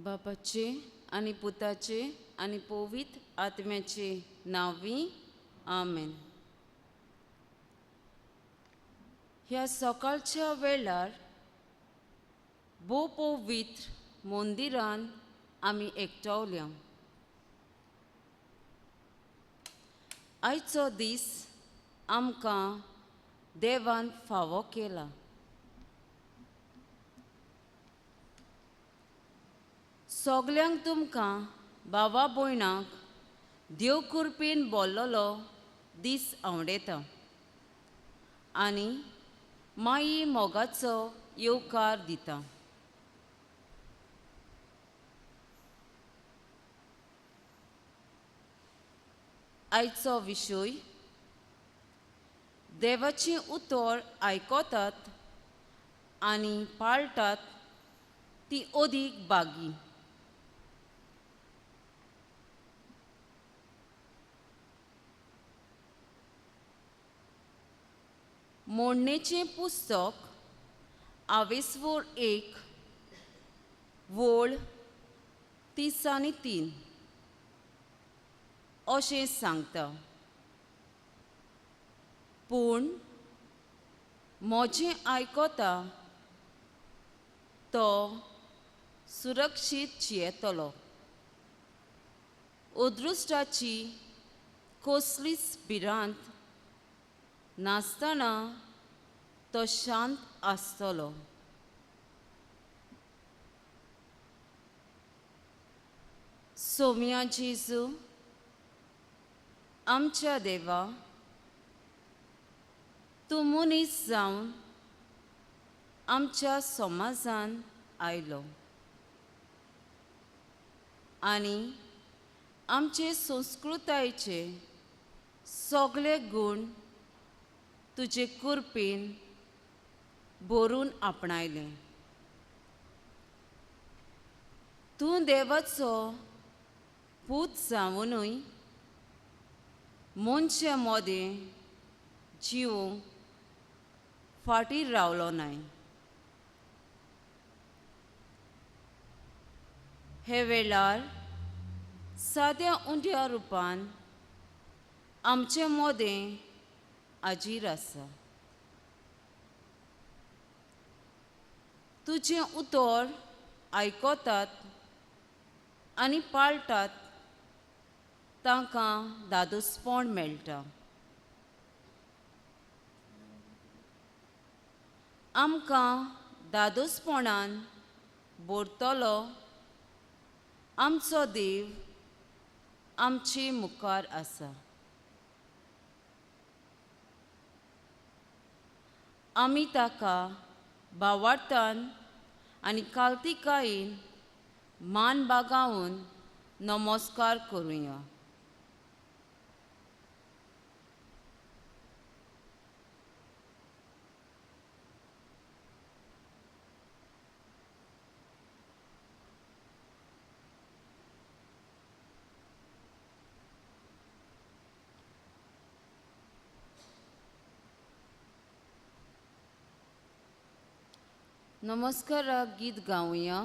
बापाचे आनी पुताचे आनी पवित्र आत्म्याचे नांवी आमेन. ह्या सकाळच्या वेळार भोव पवित्र मंदिरान आमी एकठावल्या. आयचो दीस आमकां देवान फावो केला. सगल्यांक तुमकां बाबा भयणाक देव कृपेन बोल्लोलो दीस आवडता आनी माई मोगाचो येवकार दिता. आयचो विशय देवाचें उतर आयकतात आनी पाळटात ती अदीक बागी. मोडणेचें पुस्तक आवेसवोर 1 वोळ 33 अशें सांगता. पूण म्हजें आयकता तो सुरक्षीत जियेतलो, अदृश्टाची कसलीच भिरांत नासतना तो शांत आसतलो. सोम्या जेजू आमच्या देवा, तूं मनीस जावन आमच्या समाजान आयलो आनी आमचे संस्कृतायेचे सगळे गूण तुजे कृपेन भरून आपणायले. तूं देवाचो पूत जावनूय मनशा मदें जिवूंक फाटीं रावलो नाय. हे वेळार साद्या उंड्या रुपान आमचे मदें आजीर आसा. तुजें उतर आयकतात आनी पाळटात तांकां दादोसपण मेळटा. आमकां दादोसपणान भरतलो आमचो देव आमचे मुखार आसा. आमी ताका भावार्थान आनी कालतिकायेन मान बागावन नमस्कार करुया. नमस्काराक गीत गावया.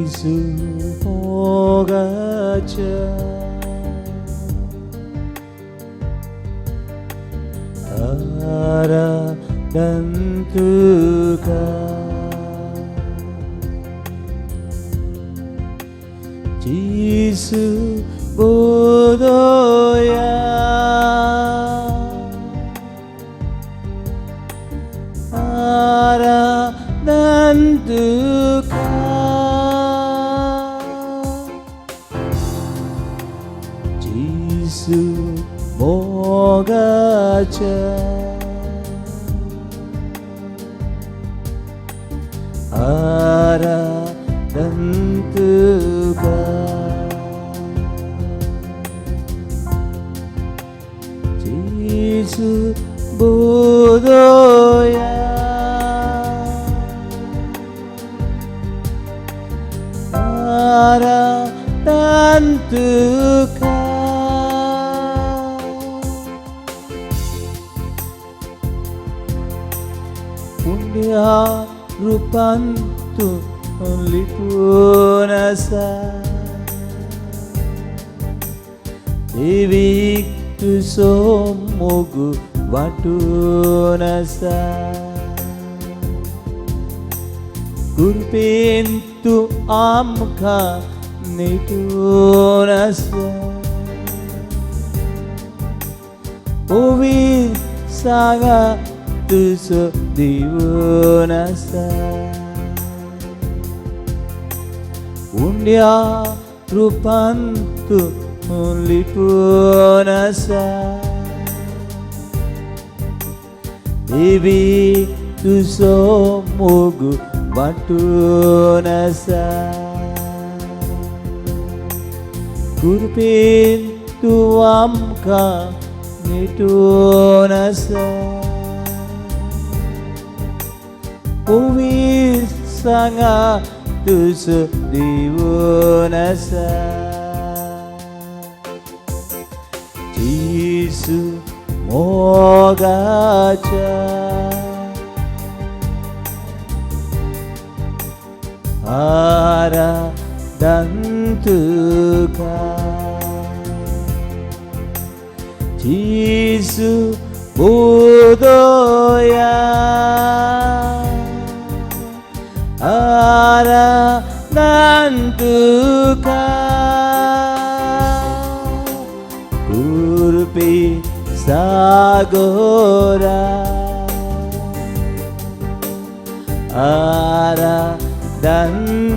Jesu mogacha ara dantuka Jesu bodoya ara dantuka Jesu mogacha मोगाच्या आराधन तुका जेजू बोदोया आराधन तुका पुण्या रुपान तूं लिपून आसा देवीक तुजो मोग वांटून आसा कृपेन तूं आमकां नेटून आसा पवित्र सांगा तुजो दिवन आसा उंड्या रुपान तूं लिपून आसा देवी तुजो मोग वांटून आसा कृपेन तूं आमकां नेटून आसा पवित्र सांगा तुजो दिवन आसा जेजू मोगाच्या आराधन तुका जेजू बोदोया आराधन तुका कृपे सागोरा आराधन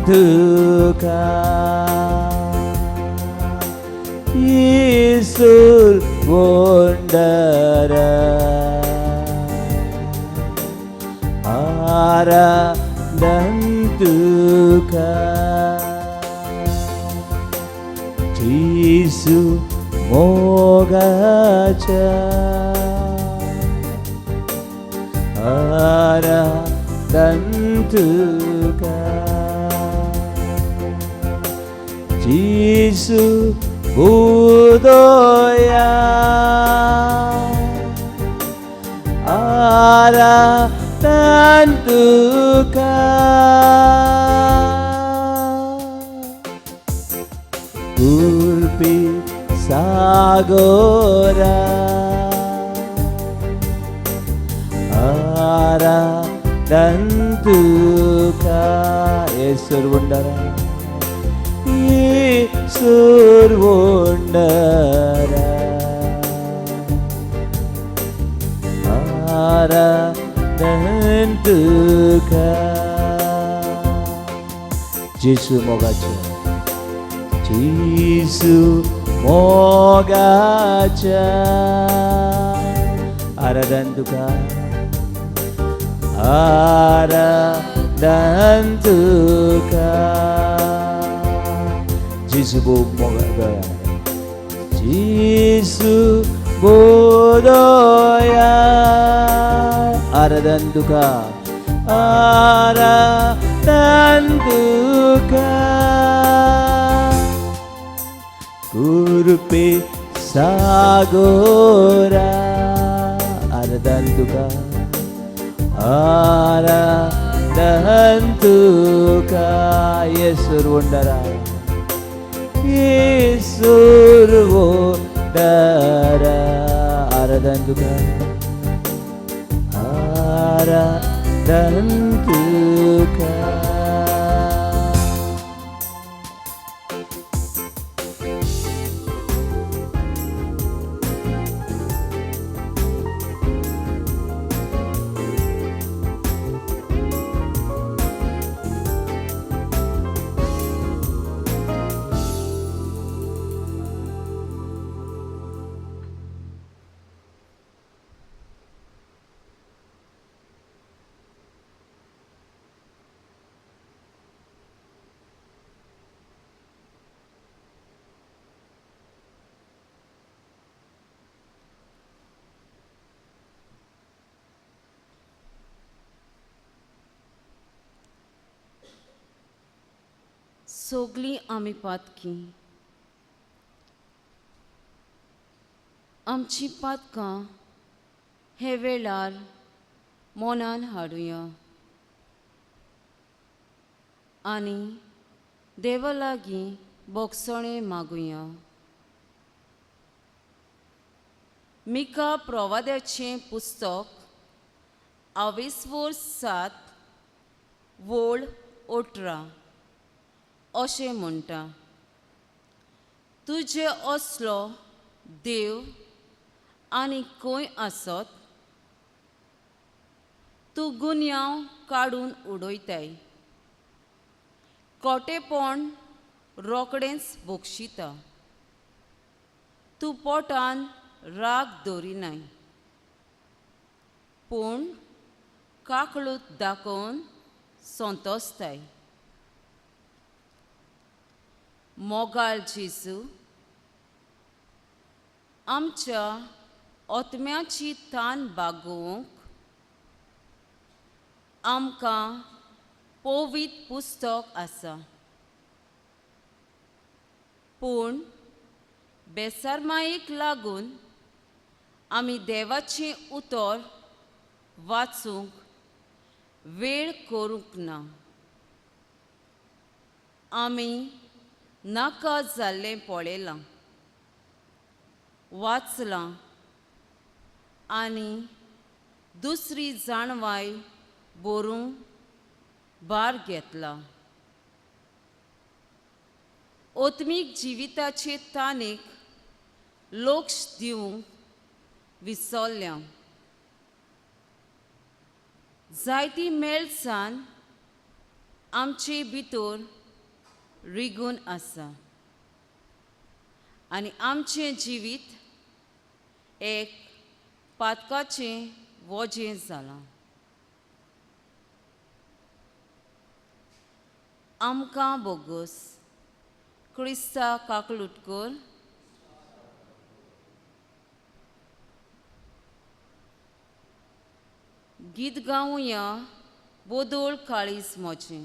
तुका येसूर वंडरा आराधन तुका जेजू मोगाच्या आराधन तुका जेजू बोदोया आराधन तुका कृपे सागोरा आराधन तुका येसूर वंडरा येसूर वंडरा आराधन तुका जेजू मोगाचे जेजू मोगाच्या आराधन तुका आराधन तुका जेजू मोगाया जेजू बोदोया आराधन तुका आराधन तुका कृपे सागोरा आराधन तुका आराधन तुका येसूर वंडरा येसूर वंडरा आराधन तुका आराधन तुका. सगळीं आमी पातकी, आमची पातकां हे वेळार मनान हाडुया आनी देवा लागीं बोगसणें मागुया. मिका प्रवाद्याचें पुस्तक आवेसवोर 7 वोळ 18 अशें म्हणटा, तुजे असलो देव आनी खंय आसत? तूं गुन्यांव काडून उडयताय, कोटेपण रोखडेंच बक्षिता, तूं पोटान राग दवरिनाय, पूण काकळूत दाखोवन संतोसताय. मोगाळ जेजू, आमच्या आत्म्याची तान बागोवंक आमकां पवित्र पुस्तक आसा, पूण बेसरमायेक लागून आमी देवाचें उतर वाचूंक वेळ करूंक ना. आमी नाका जाल्लें पळयलां, वाचलां आनी दुसरी जाणवाय बरोवंक भार घेतला. आत्मीक जिविताचे तानेक लक्ष दिवंक विसरल्या. जायती मेळसान आमचे भितर रिगून आसा आनी आमचें जिवीत एक पातकाचें वजें जालां. आमकां बोगस क्रिस्ता काकलूट कर. गीत गावया बोदोळ काळीज म्हजें.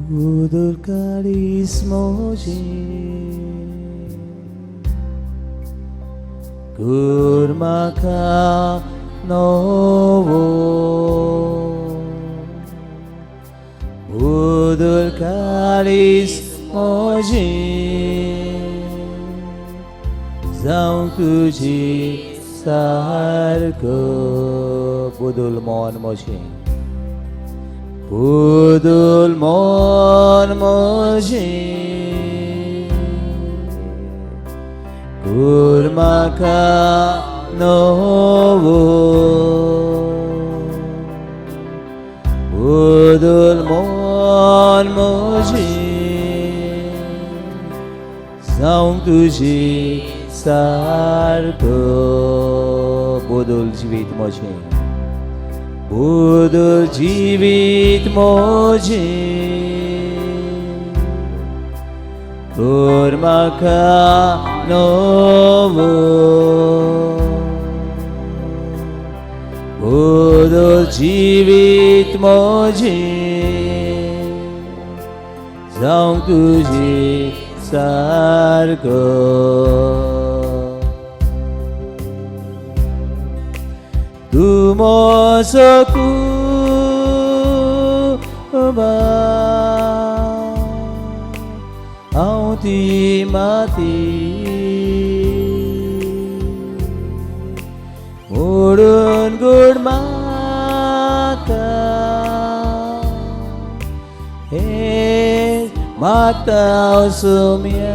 बोदोळ काळीज म्हजें, कर म्हाका नवो, बोदोळ काळीज म्हजें, जावं तुजे सारको. बोदोळ मन म्हजें, बोदोळ मन म्हजें, कर म्हाका नवो, बोदोळ मन म्हजें, जावं तुजे सारको. बोदोळ जिवीत म्हजें, बोदोळ जिवीत म्हजें, कर म्हाका नवो, बोदोळ जिवीत म्हजें, जावं तुजे सारको. तूं म्हजो कुंभार, हांव ती माती, मोडून गोड म्हाका, हे मागता हांव सोम्या.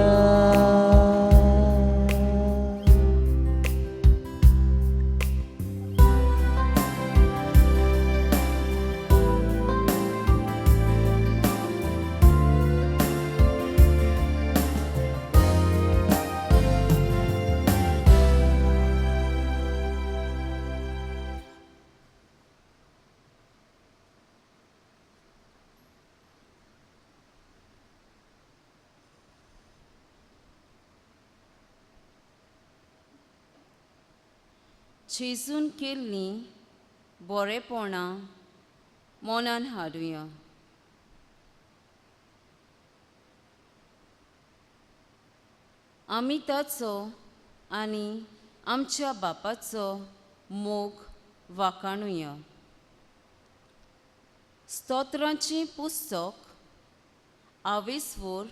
जेजून केल्लीं बरेपणां मनान हाडुया. आमी ताचो आनी आमच्या बापाचो मोग वाखाणुया. स्तोत्रांचें पुस्तक आवेसवोर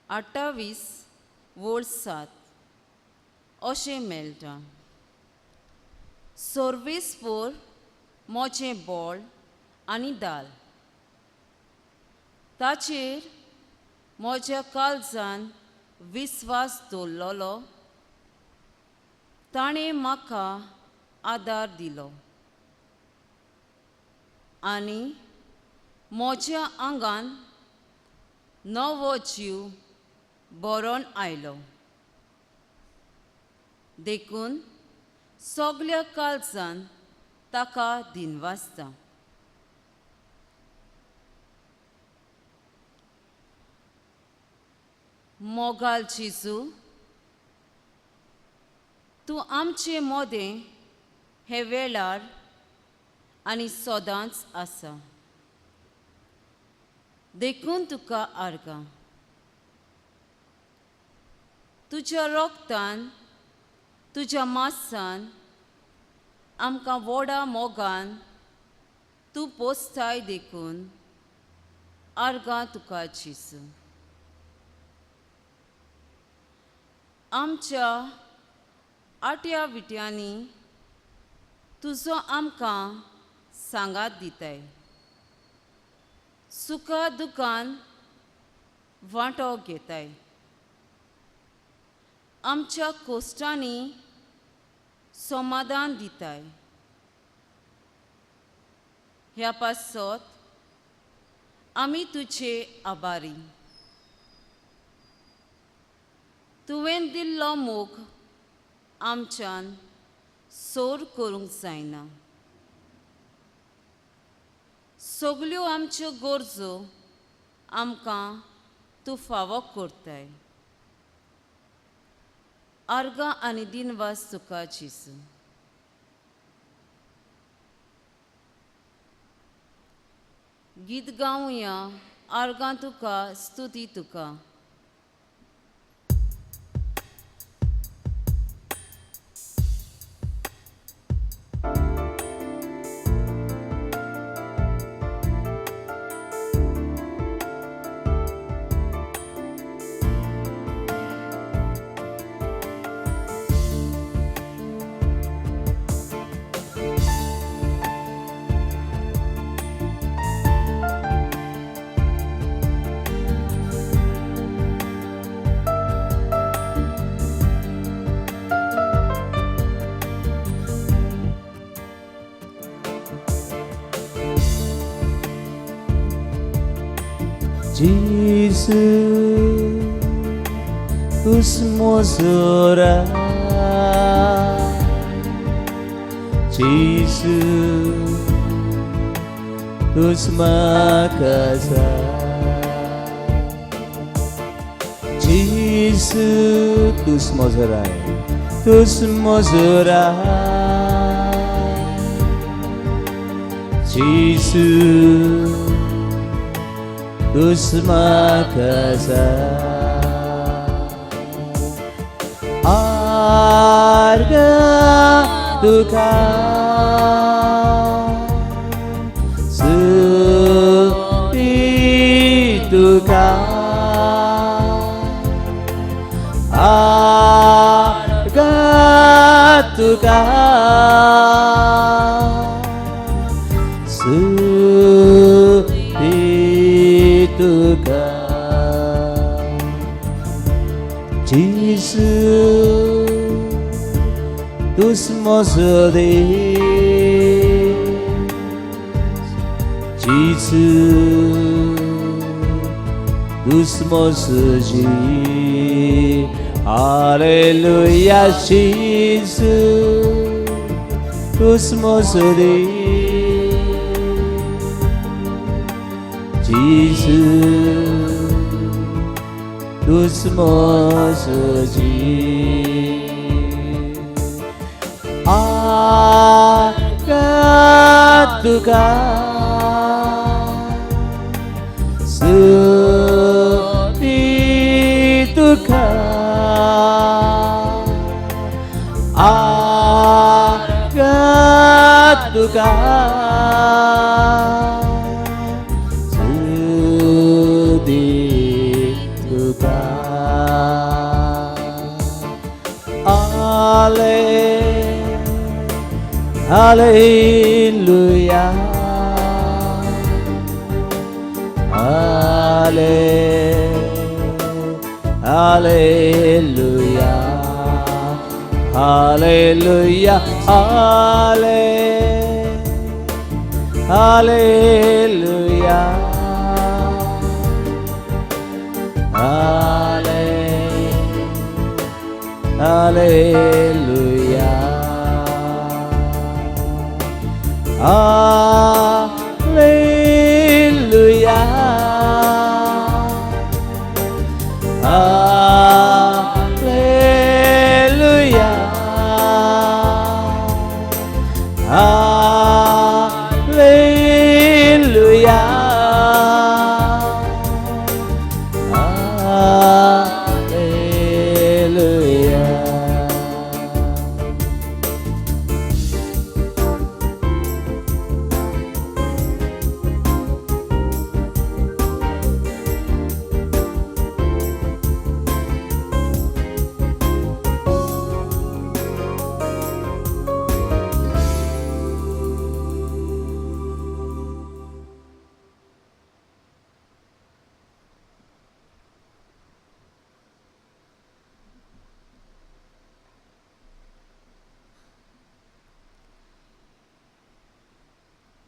28 वोळ 7 अशें मेळटा. सर्वेस्पोर म्हजें बळ आनी दाल, ताचेर म्हज्या काळजान विस्वास दवरलेलो, ताणें म्हाका आदार दिलो आनी म्हज्या आंगान नवो जीव बरोवन आयलो. देखून सगल्या काळजान ताका दिनवासता. मोगाल जेजू, तूं आमचे मोदें हे वेळार आनी सदांच आसा, देखून तुका आर्गां. तुज्या रोगतान तुज्या मासान आमकां व्हडा मोगान तूं पोसताय, देखून आर्गां तुका जेजू. आमच्या आट्या विट्यांनी तुजो आमकां सांगात दिताय, सुखा दुखान वांटो घेताय, आमच्या कोश्टांनी समाधान दिताय. ह्या पासत आमी तुजे आभारी. तुवें दिल्लो मोग आमच्यान सोर करूंक जायना. सगल्यो आमच्यो गरजो आमकां तूं फावो करताय. आर्गां आनी दिनवास तुका जेजू. गीत गावया, आर्गां तुका, स्तुती तुका. Jesus, mozora, Jesus, tus makasa, Jesus, tus mozora, tus mozora, Jesus, tus makasa. Arga tuka suti tuka, arga tuka suti tuka. Jesus, tus mozores, Jesus, tus mozores, Aleluia, Jesus, tus mozores, Jesus, tus mozores. आर्गां तुका, स्तुती तुका, आर्गां तुका, स्तुती तुका. Halle, Hallelujah. Halle, Hallelujah. Hallelujah. Halle, Hallelujah. Halle, Hallelujah. Hallelujah. Hallelujah. Hallelujah. Hallelujah.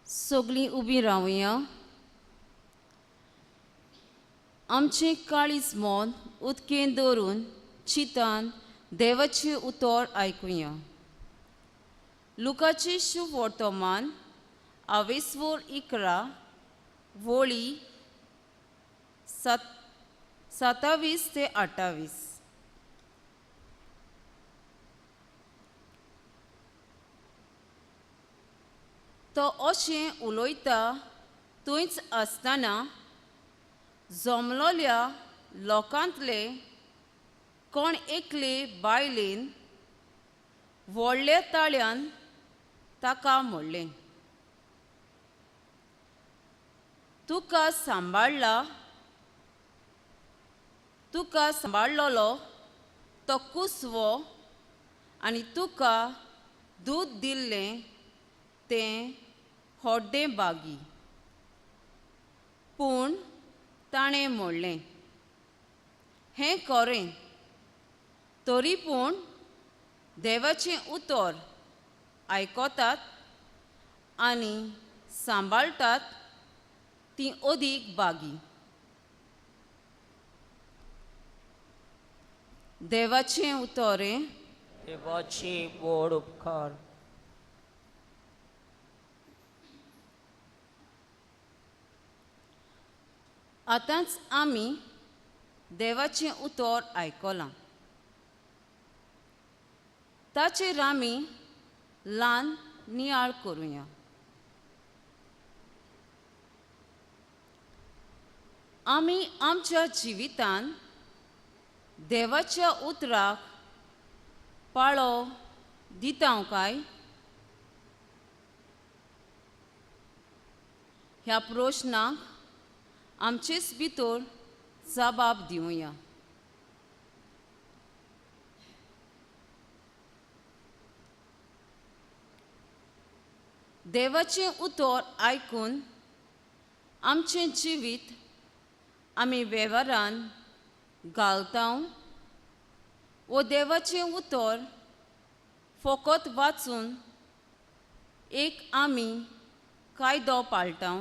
सगळीं उबीं रावया. आमचें काळीज मन उदकें दवरून चिंतान देवाचें उतर आयकुया. लुकाचें शुभ वर्तमान आवेसवोर 11 वळी 27 ते 28. तो अशें उलयता थंयच आसतना जमलोल्या लोकांतले कोण एकले बायलेन व्हडल्या ताळ्यान ताका म्हणलें, तुका सांबाळ्ळा, तुका सांबाळलोलो तो कुसवो आनी तुका दूद दिल्लें तें होड्डें बागी. पूण ताणें म्हणलें, हें खरें, तरी पूण देवाचें उतर आयकतात आनी सांबाळटात ती अदीक बागी. देवाचें उतर हें. देवाची व्हड उपकार. आतांच आमी देवाचें उतर आयकलां, ताचेर आमी ल्हान नियाळ करुया. आमी आमच्या जिवितान देवाच्या उतराक पाळो दिता काय? ह्या प्रश्नाक आमचेच भितर जबाब दिवया. देवाचें उतर आयकून आमचें जिवीत आमी वेव्हारान घालता वो देवाचें उतर फकत वाचून एक आमी कायदो पाळटा?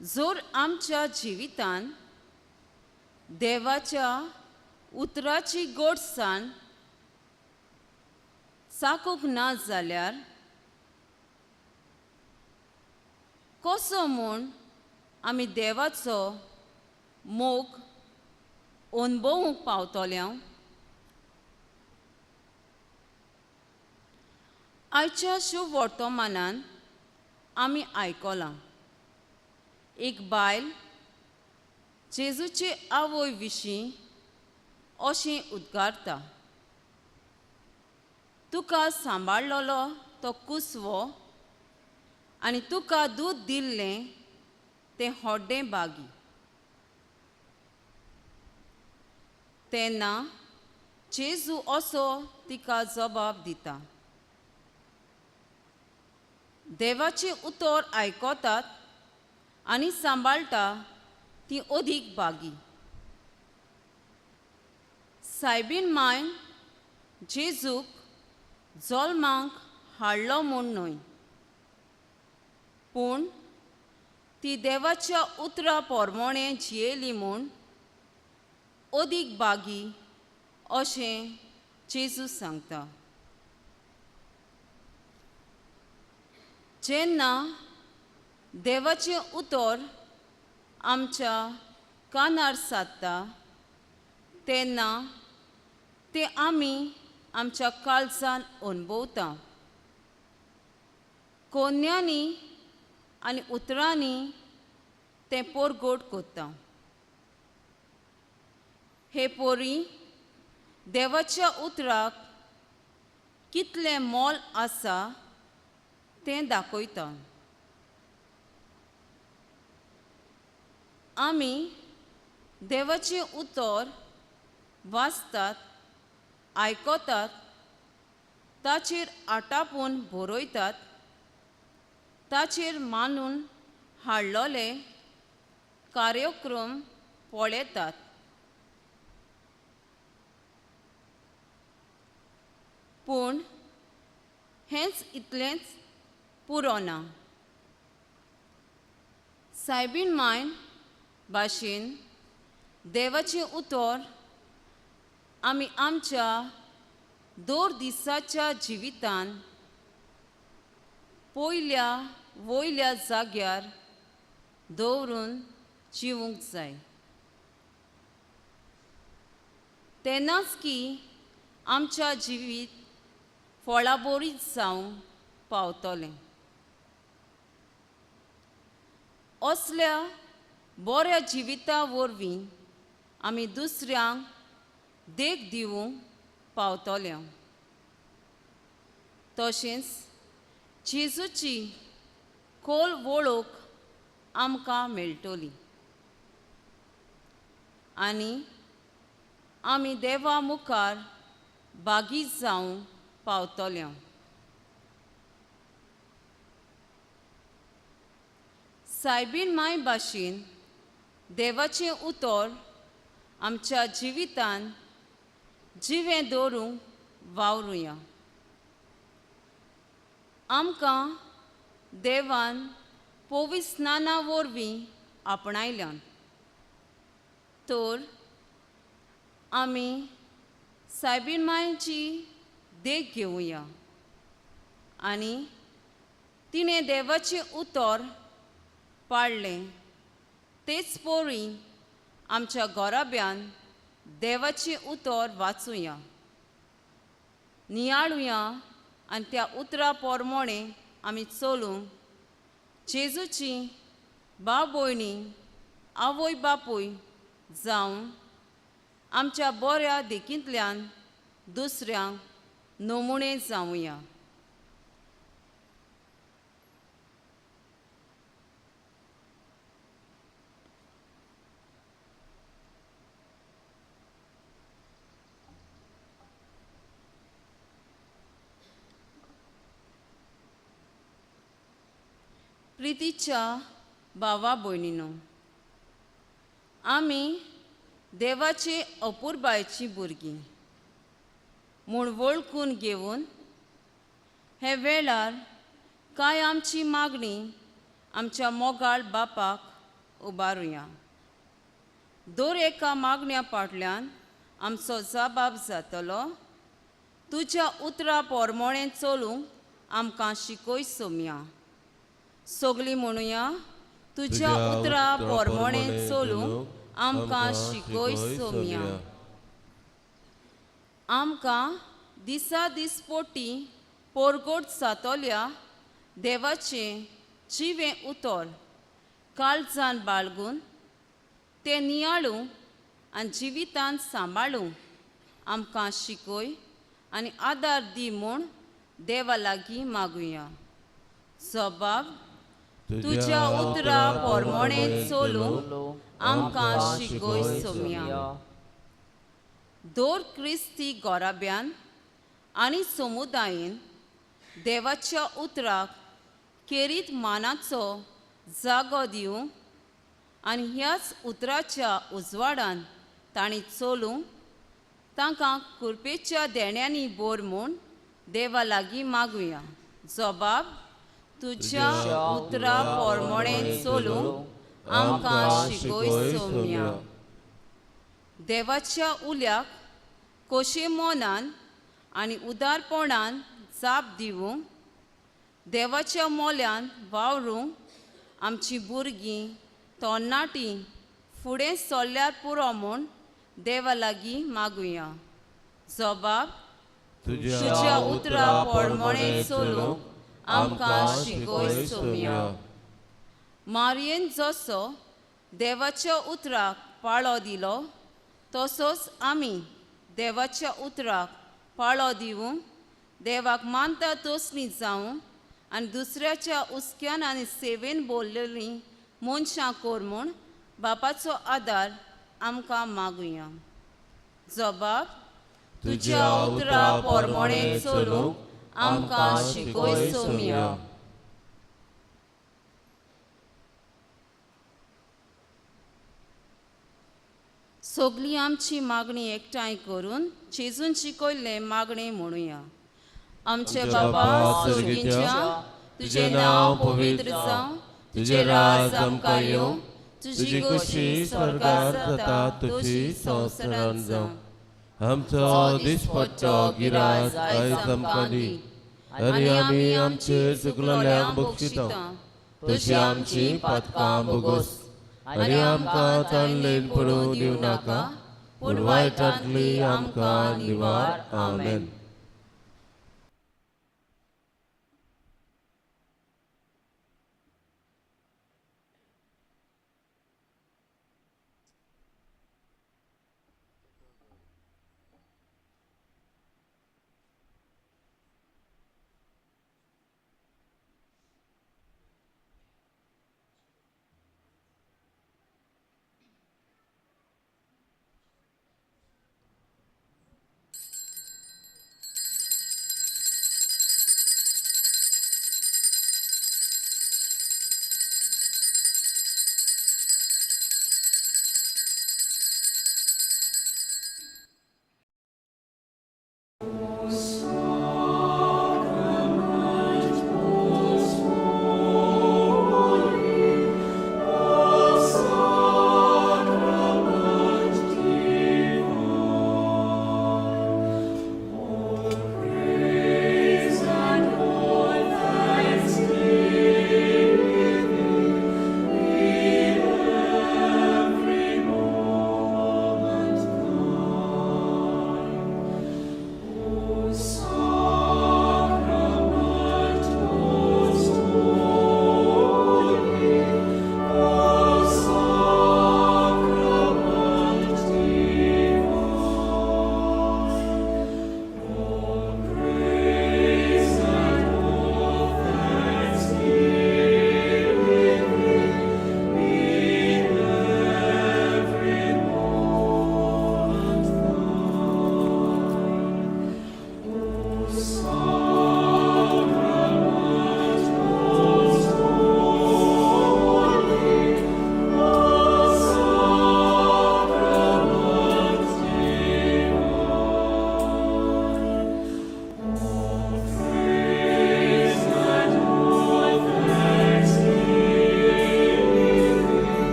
जर आमच्या जिवितान देवाच्या उतराची गोडसाण चाकूंक ना जाल्यार कसो म्हूण आमी देवाचो मोग अनभोवूंक पावतल्या? आयच्या शुभ वर्तमानान आमी आयकलां, एक बायल जेजूचे आवय विशीं अशें उद्गारता, तुका सांबाळलेलो तो कुसवो आनी तुका दूद दिल्लें तें होड्डें बागी. तेन्ना जेजू असो तिका जबाब दिता, देवाचें उतर आयकतात आनी सांबाळटा ती अदीक बागी. सायबीन मायन जेजूक जल्माक हाडलो म्हूण न्हय, पूण ती देवाच्या उतरा पोरमोणें जियेली म्हूण अदीक बागी अशें जेजू सांगता. जेन्ना देवाचें उतर आमच्या कानार सादता तेन्ना तें आमी आमच्या काळजान अणभवता. कोन्यांनी आनी उतरांनी तें पोरगोट करता. हे पोरी देवाच्या उतराक कितलें मोल आसा तें दाखयता. आमी देवाचें उतर वाचतात, आयकतात, ताचेर आटापून बरयतात, ताचेर मानून हाडलोले कार्यक्रम पळयतात. पूण हेंच इतलेंच पुरो ना. सायबीन मायन भाशेन देवाचें उतर आमी आमच्या दर दिसाच्या जिवितान पयल्या वयल्या जाग्यार दवरून जिवूंक जाय. तेन्नाच की आमच्या जिवीत फळाबोरीत जावंक पावतलें. असल्या बऱ्या जिविता वरवीं आमी दुसऱ्यांक देख दिवंक पावतले. तशेंच जेजूची खोल वळख आमकां मेळटली आनी आमी देवा मुखार बागी जावंक पावतले. सायबीन माय भाशेन देवाचें उतर आमच्या जिवितान जिवें दवरूंक वावरुया. आमकां देवान पवित्र स्नाना वरवीं आपणायल्यान तर आमी सायबीन मायची देख घेवया आनी तिणें देवाचें उतर पाळ्ळें तेच पोरी आमच्या घराब्यान देवाचें उतर वाचुया, नियाळुया आनी त्या उतरा पोरमोणें आमी चलूंक जेजूची भाव भयणी आवय बापूय जावन आमच्या बऱ्या देखींतल्यान दुसऱ्यांक नमुणे जावया. प्रितीच्या भावा भयणीनो, आमी देवाचे अपुरबायची भुरगीं म्हूण वळखून घेवन हे वेळार कांय आमची मागणी आमच्या मोगाळ बापाक उबारुया. दर एका मागण्या फाटल्यान आमचो जबाब जातलो. तुज्या उतरा पोरमोणें चलूंक आमकां शिकय सोमया. सगळीं म्हणुया, तुज्या उतरा पोरमोणें चलूंक आमकां शिकय सोम्या. आमकां दिसा दिसपोटी पोरगोट जातल्या देवाचें जिवें उतर काळजान बाळगून तें नियाळूं आनी जिवितान सांबाळूं आमकां शिकय आनी आदार दी म्हूण देवा लागीं मागुया. जबाब तुज्या उतरा पोरमोणें चलूंक आमकां शिकय सोम्या. दोर क्रिस्ती गोराब्यान आनी समुदायेन देवाच्या उतराक केरीत मानाचो जागो दिवंक आनी ह्याच उतराच्या उजवाडान तांणी चलूंक तांकां कृपेच्या देण्यांनी बोर म्हूण देवा लागीं मागुया. जबाब तुज्या उतरा पोरमोणें चलूंक आमकां शिकय सोम्या. देवाच्या उल्याक कोशे मोनान आनी उदारपणान जाप दिवंक देवाच्या मोल्यान वावरूंक आमची भुरगीं तरणाटीं फुडें सरल्यार पुरो म्हूण देवा लागीं मागुया. जबाब तुज्या उतरा पोरमोणें चलूंक आमकां शिकय सोम्या. मारयेन जसो देवाच्या उतराक पाळो दिलो तसोच आमी देवाच्या उतराक पाळो दिवंक देवाक मानता तसलीं जावं आनी दुसऱ्याच्या हुस्क्यान आनी सेवेन बोल्लेलीं मनशां कर म्हूण बापाचो आदार आमकां मागुया. जबाब तुज्या उतरा पोरमोणें चलूंक आमकां शिकय सोम्या. सगळी आमची मागणी एकठांय करून जेजून शिकयल्लें मागणें म्हणुया. आमचे बाबा स्वर्गीच्या, तुजें नांव पवित्र जावं, तुजें राज आमकां येवं, तुजी खोशी स्वर्गार जाता तशी संवसारांत जावं. आमचो दिसपट्टो गिरास आयज आमकां दी आनी आमी आमचे चुकलेल्यांक बक्षिता तशी आमची पातकां भोगोस आनी आमकां ताणलेन पडूं दिवं नाका, पूण वायटांतली आमकां निवार. आमेन.